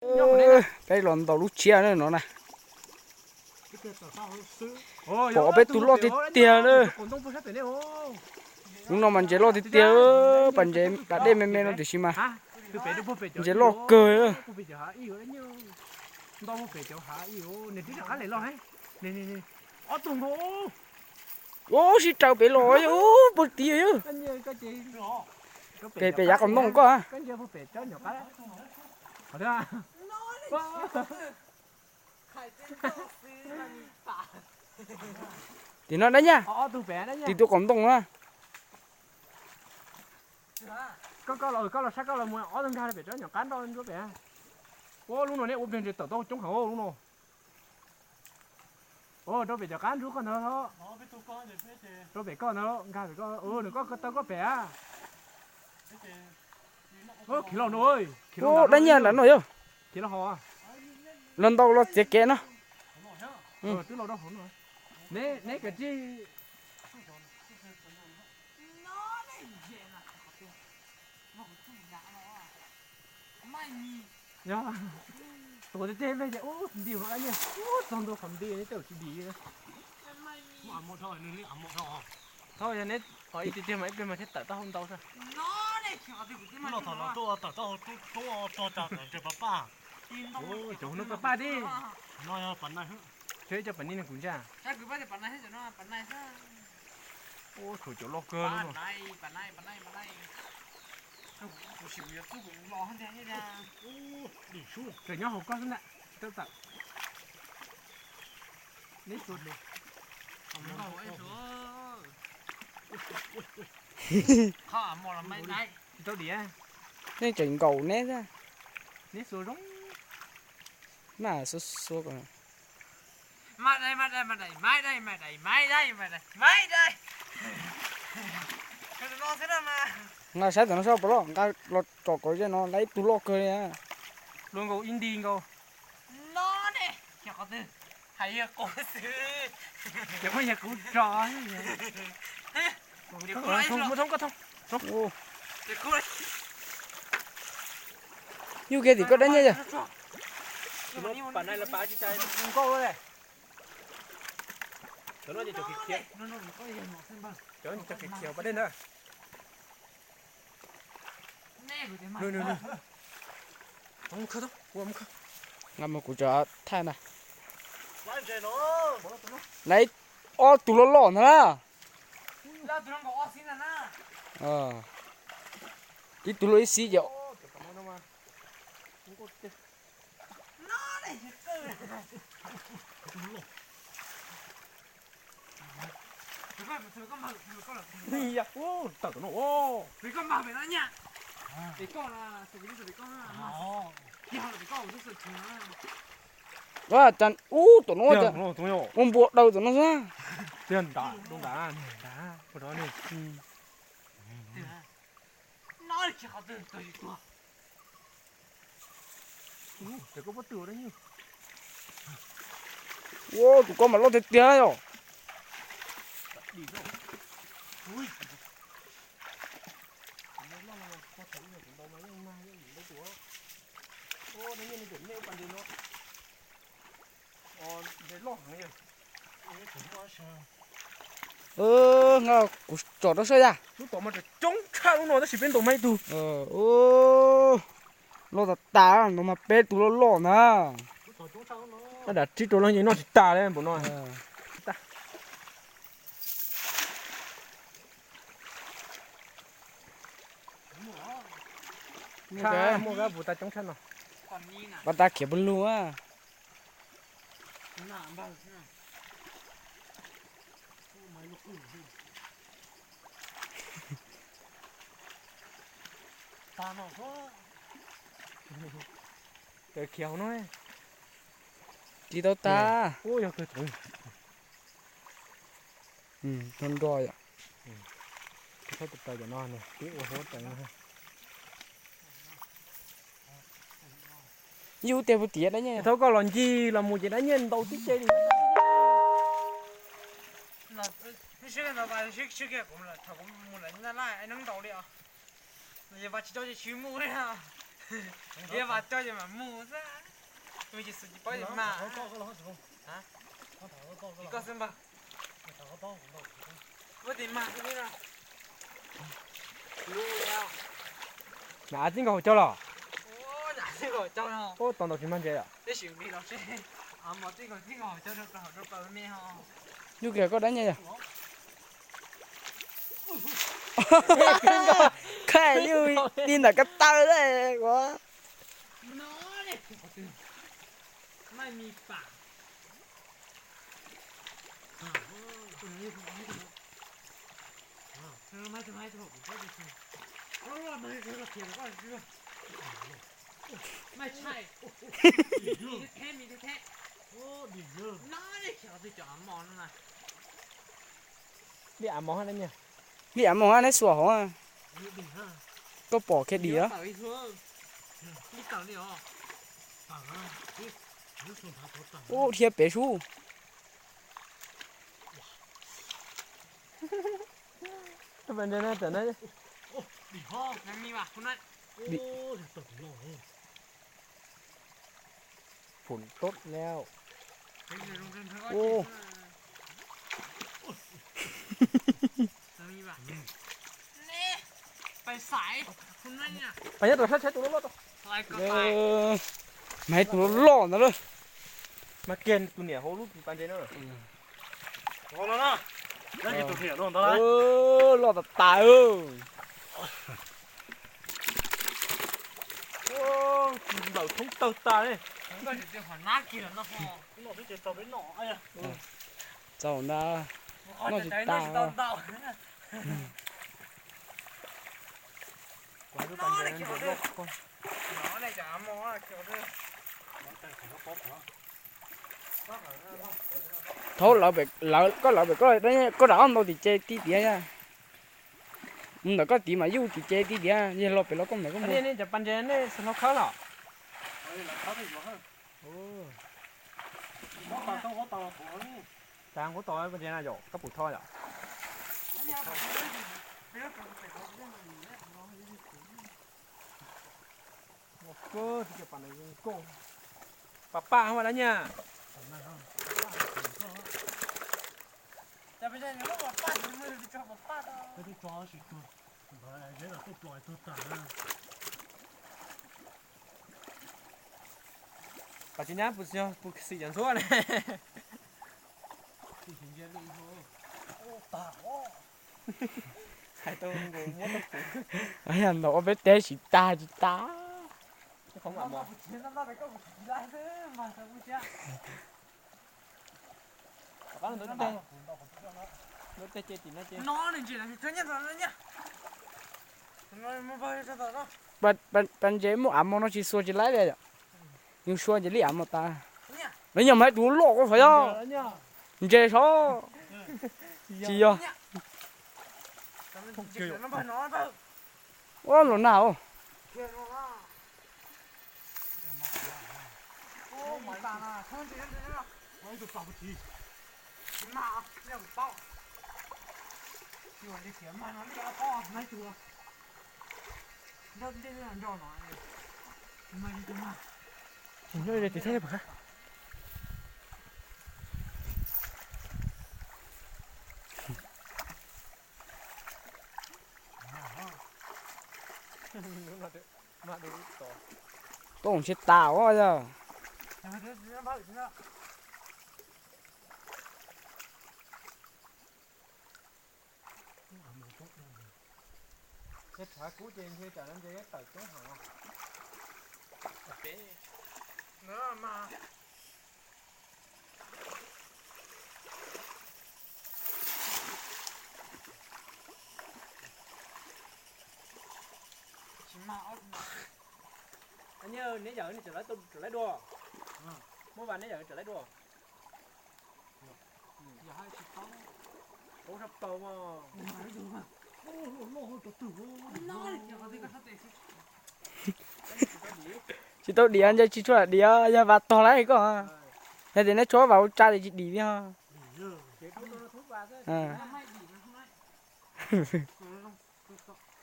Peb los ntaus lub tshiab na no na. Pom peb tus loj tiag tiag na. Lub no mas ntses loj tiag tiag, pas ntses pas dej me me no tiam sis mas ntses loj kawg. Ub, sib raws pem los, ub, pag tid yog. Pem, pem yav qhov ntoo koj. Tim no dab nyaj, tim tus qhov ntoo na. Koj los, koj los sab koj los mus ob tug nkag pem tsob nyuam qab nroj nruab pem. Ua lub no nej ua pliag ntses tawm tau coob heev lub no. Ua rau pem cov qab nrub koj ntawd, rau pem koj ntawd, nkag pem koj, nws koj taw koj pem a. Khiav los no, khiav los dab nyaj nram no yog. Khiav los hauv. Los ntaus los txiav kev no. Twb los rau hauv no. Neb, neb kav tsij. Yog, tuav tej tej me ces ub nti hauv dab nyaj ub txog ntua qhov nti neb tej tsis dim. Thaum yog neb qhov ib tiag tiag mas ib pliag mas thiaj tawm taub hau ntau xwb. Cov no pab pab di. Cov ib co pas nai kuv ntsaj. Ua tshuav cov loj kawg li no. Kawm nyob hauv koj xwb ntag, tsis tau tawm. Neb xuas lus. Tsis tau diam. Nej tseem nkaum neb xwb. Neb xuas zoo. Mas xuas xuas ko. Nqa saib tom no saib puas loj, nqa los tsom kom ze no, lawv ib tug loj kawg li. Luag nkaus ib nti nkaus. No ne, hais yog qus xwb. Ces muab yog qus tso. Muab thoob koj thoob. Yug kiag tim koj dab nyaj yog. Pas nai los pas tsis tas nkauj lawm. Cov no ces cov khiav khiav, cov khiav khiav pas dej ntag. Nqa mus kuv tso thaij na. Lawv ob tug loj loj ntag na. Ib tug loj ib xib ces. Ua cas ub tom no ua npua daws tom no xwb. Ua tus ko mas loj tiag tiag yom. Nqa kuv tsom rau saib yag. Lub tom mas coob tshaj lub no tab sis peb ntaus mas ib tug. Loj tas tas no mas peb tus loj loj na. Dam tsib rau los yeej noj tsis tas li npaum no. Muaj kab puv tas coob tshaj no. Pas tas khiav pw lug a. Khiav hauv no. Tsis tau tas. Nrog nrog yom. Yus tias puas tiav dab nyej. Thaum koj los ncig los mus ces dab nyej ntaus tib ce li. Tsis tau ces tsis mus li. Ib vas coj ces mam mus xwb. Mus ces xwb tsis paub tus mas. Koj xwb npawg. Ua tus mas xwb li no. Nab txij nkaus hauv caug los? Ua nab txij nkaus hauv caug no. Ua tau ntau tsis mag ntses lawm. Yug kiag koj dab nyiaj yog. Khaij yug ti ntawm koj taw ua. Li av mos, li av mos neb xuas hauv, koj pom kiag dim. Ub, dhia pem sub. Phun tod lawm. Pais nyob rau sab tshaib tus loj loj. Mas tus loj loj ntawd lawm. Mas kiag tus niam hauv lub pas ntses no. Loj tas tas. Ntawm thoob tawg tas li. Txaus na, noj tsis tas. Thaub, koj lawv pem koj, koj rov qab ntau tim ce tib tiav na. Mus ntawm koj tid mas yuj tim ce tib tiav, yog los pem los koj ntawm koj mus. Cov pas ntses nej xav hlob khawb los? Cas nqub tau pas ntses na yom, koj pum tho yom. Pas paj hov dab nyiaj. Pas tsis nyab puas xim cov ntxhuab ne. Hais tau nkaus muab tau pum. Yog ntaus ua peb teb tsis tag tsis tag. Pas ntses muaj av mos no tsis xuas tsis laib li yom. Yus xuas ces li av mos tas. Lawv nyob mas tus loj koj fais yog ntses sov. Tsis yog. Ua los nag os. Koj mus tsis tas os yog. Yog tshav kub ces ntshe tsam no ntshe tawm coob heev. Neb yawm, neb tseem laib dua. Muab vas neb yawm tseem laib dua. Tsis tau diav, ntshe tsis tshua diav, yog vas tog lawm koj. Yog tias neb tshuav vas ua tsa ces tsis dim li os.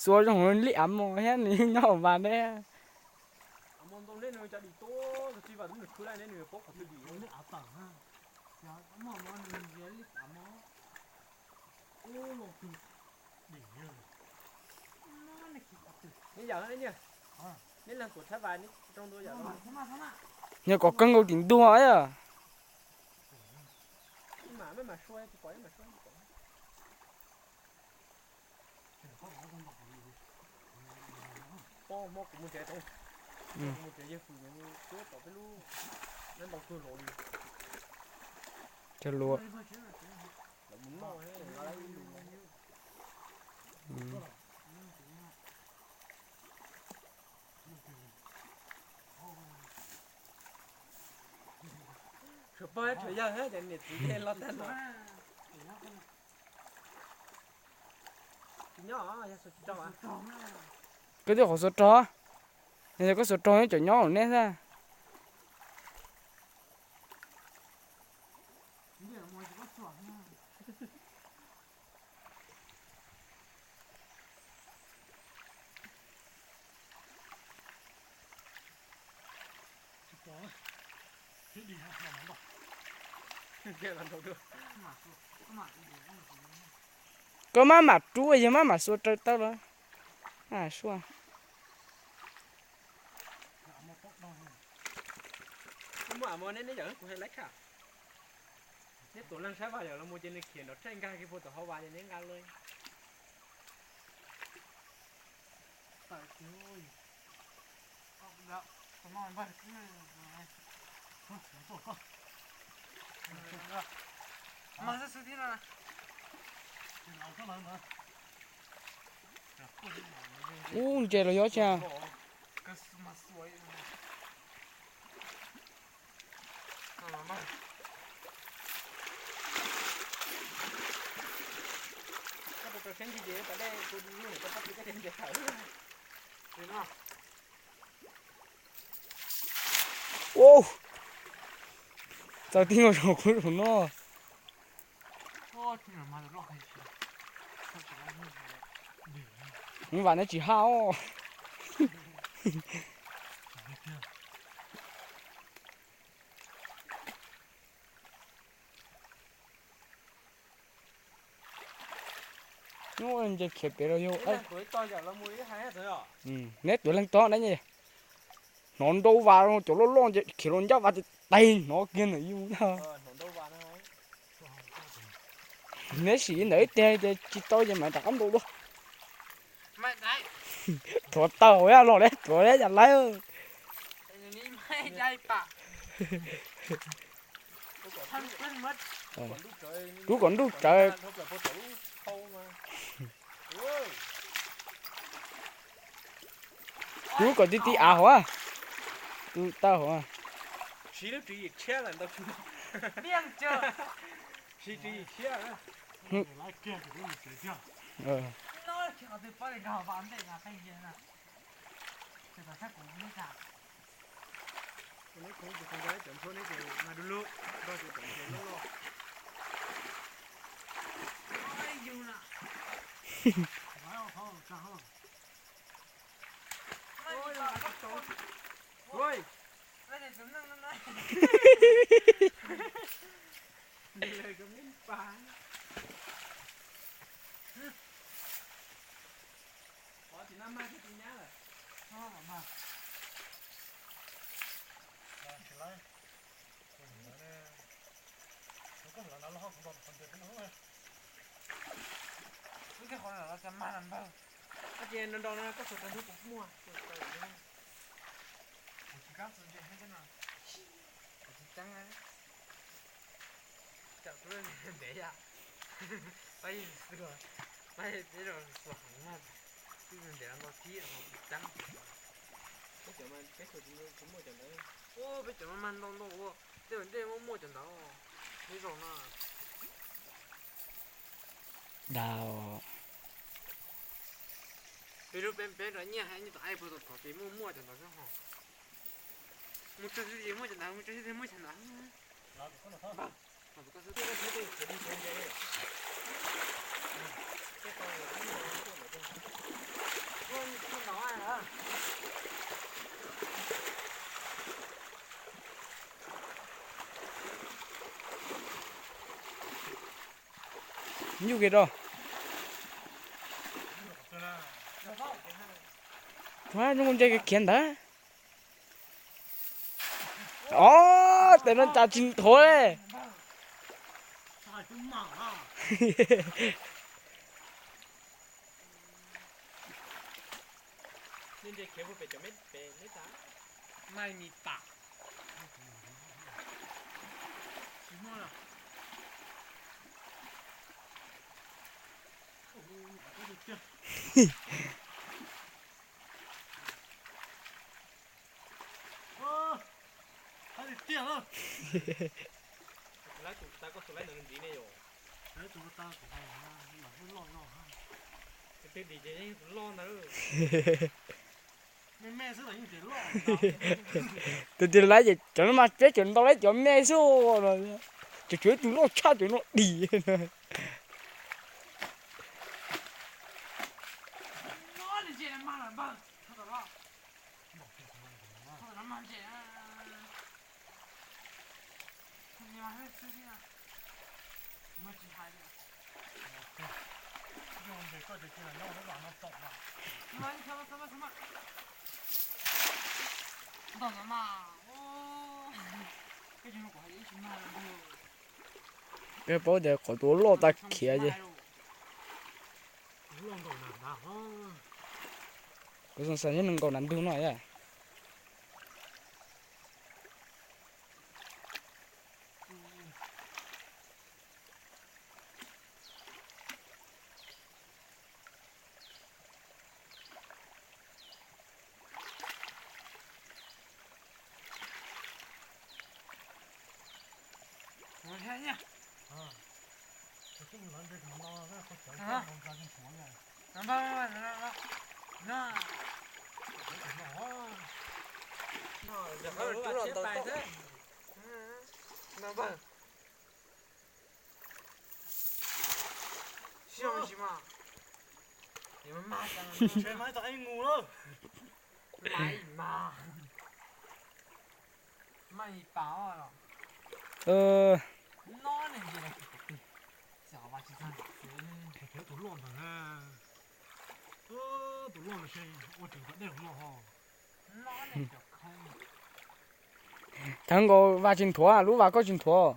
Xuas zoo li av mos thiab nws nyob hauv vas ne. Ntau neb nws cov dim tuaj, tsis vam tub nws khwv lawm neb nws yuav paub qhov twg dim. Neb yawm neb niag, neb leeg tuam tshab vais neb rooj ntua yawm. Nyob kom kawg nkaus tim ntuag. Maj mam sua, tsis pom maj mam sua. Hmo kuv mus tsev, kuv mus tsev yawg Fwm cuab tom peb lub, neb ntau tuag los li. Cog lua. Lawv mus noj, nqa lawv ib lus los. Suav pog suav yawg thiab cov niam txiv los tag no. Koj twb qhov xuav rog, yog koj xuav rog neb cov nyob neb xwb. Koj maj mam rub, yog maj mam xuas raws tawb los. Suaj. Muaj am, neb neb yawm kuv hais laib tshaj. Neb tuav leej sab vaj yawm los mus ces nws khiav nrov tsaij nkag kiag puag tom hauv vas ces neb nqa lawm. Ub, ntses los yuav tsi. Ua, txaus tib nkaus saum kub saum no. Ub, vam neb tsis haj os. Ub, ntses khiav pem los yog. Neb tuav leej tod na, hnov nrau vas cov loj loj ntses khiav los ncaj vas ces tais hnov kiag ntawm yus. Neb sim ntawd ib teg ces tsis tau ces mam rov qab nrau dua. Tuav taws los, los li tuav li yam laib. Rub kom ntuj tsawv. Rub kom ti ti av hauv. Rub tawg hauv. Wb tej qhov no los cas mag npawg. Koj ces nrau nrau no koj xuas tau hnub kuv muaj. Kuv tsis kab xuas ntses thiab no. Kuv tsis ceeb. Tsam kuv ntev yam. Pab yus xwb, pab yus peb los xuas heev mas, twb ntev los nkaus tib ho tsis ceeb. Peb cov mas peb xuas tsis muaj cov ntawd. Peb cov mas mag ntau ntau ua, tej zaum ntshe muaj muaj cov ntawd. Peb zaum no. Dag. Peb lub peb peb nrog nyiaj hais nyiaj tom ai puag tom tod ces muaj muaj cov ntawd xwb ho. Mus tso xwb ces muaj cov ntawd, mus tso xwb ces muaj cov ntawd. Nyuj kiag rau. Zoo ntshe khiav ntawd. Os, tes no cas tsis nthuav li. Tus twg laiv ces cov no mas peb cov ntau laiv cov me xwb no. Cov tsuav ib tug loj tshaj cov no dim. Peb paub tias qhov tus loj tag khiav ces. Kuv xav xav nyob nkaus nram ntug no yom. Thav nkaus vas tsis nthuav, lub vas koj tsis nthuav.